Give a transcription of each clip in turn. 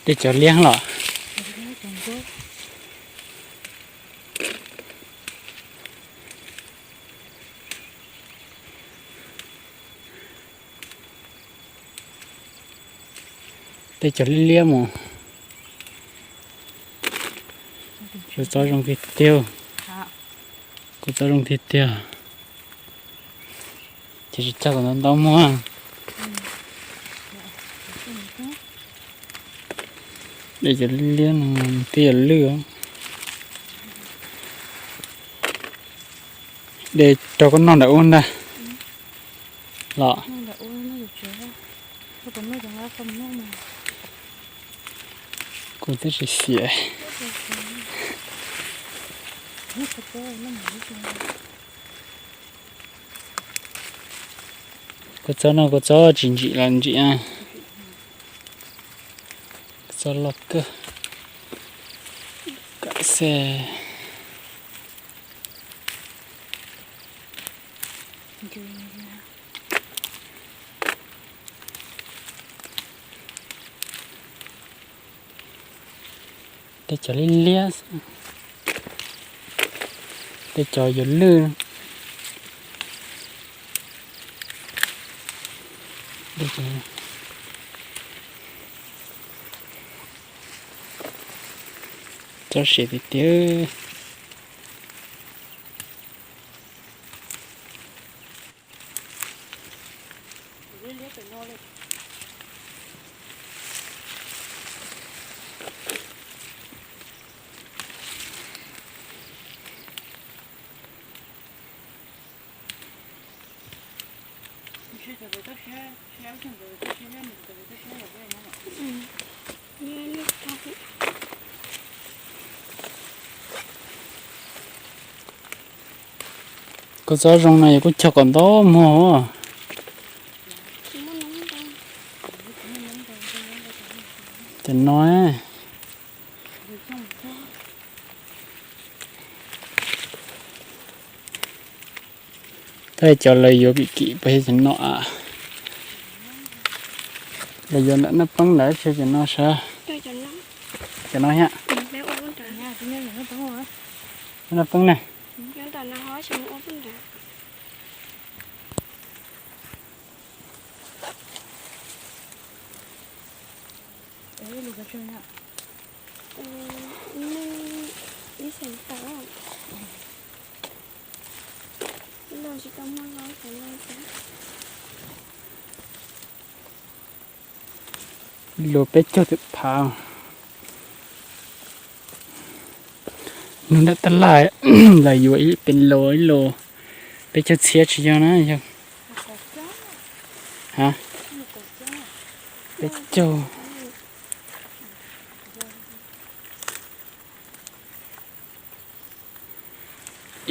Tej cov liab los. Tej cov liab liab mus. Kuv txob zoo tiag tiag. Kuv txob zoo tiag tiag. Ces tsis txog kom ntau ntau muag. Dej cov liab liab no twb yog lwj. Dej rau koj noj nram ub ntag. Los. Kuv twb tsis xiam. Kuv txob no kuv txob tsis ntsim los ntsim. Kuv txob loj kawg. Kam xej. Tej cov liab liab, tej cov yuav lwj. Txob siav tiag tiag. Kuv txob zoo no yog kuj cog kom ntau muag. Cov no, tab cov lawv yuav kim kim puas yog cov no a? Lawv yuav nram Naj Peeb ntawd tsis cov no sav? Cov no thiab. Naj Peeb na. Luag peb caug twm phav. Nug nram tab laj, lawv yuav ib pes lus ib lus peb caug txhiab tsis yog na yog? Ha, peb caug.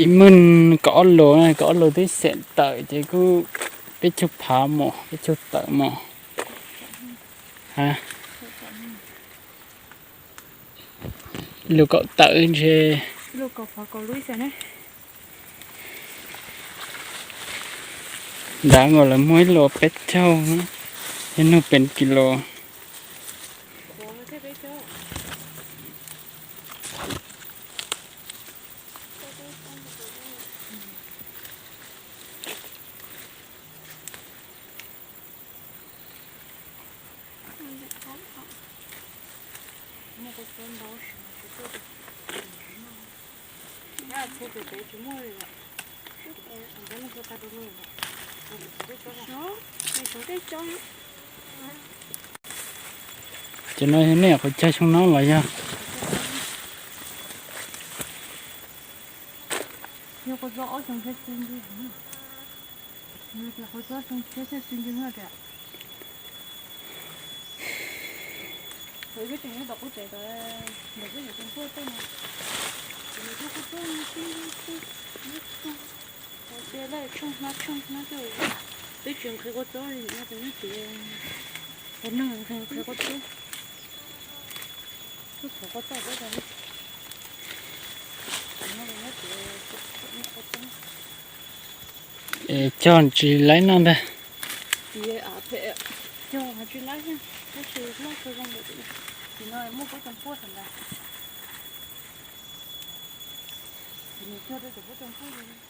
Ib meeg kaum ob lus, kaum ob lus twb xeem tawm ces kuj peb caug phav mos, peb caug tawm mos. Ha, lus kaum tawm ntshe. Ntawd nkaus lawv muaj ib lus peb caug, yog nug pes kis lus. Ces no yog nej qhov chaw xyoo no los yog? Peb tsis nqhis kua txob li no, nqhis kua txob. Es cog tsis laib noj ntag. Cog tsis laib, tab sis loj kawg zoo lawm. Tim no muaj pub rooj puab saum ntawd. Ces nws cuag rau cov pub rooj puab li.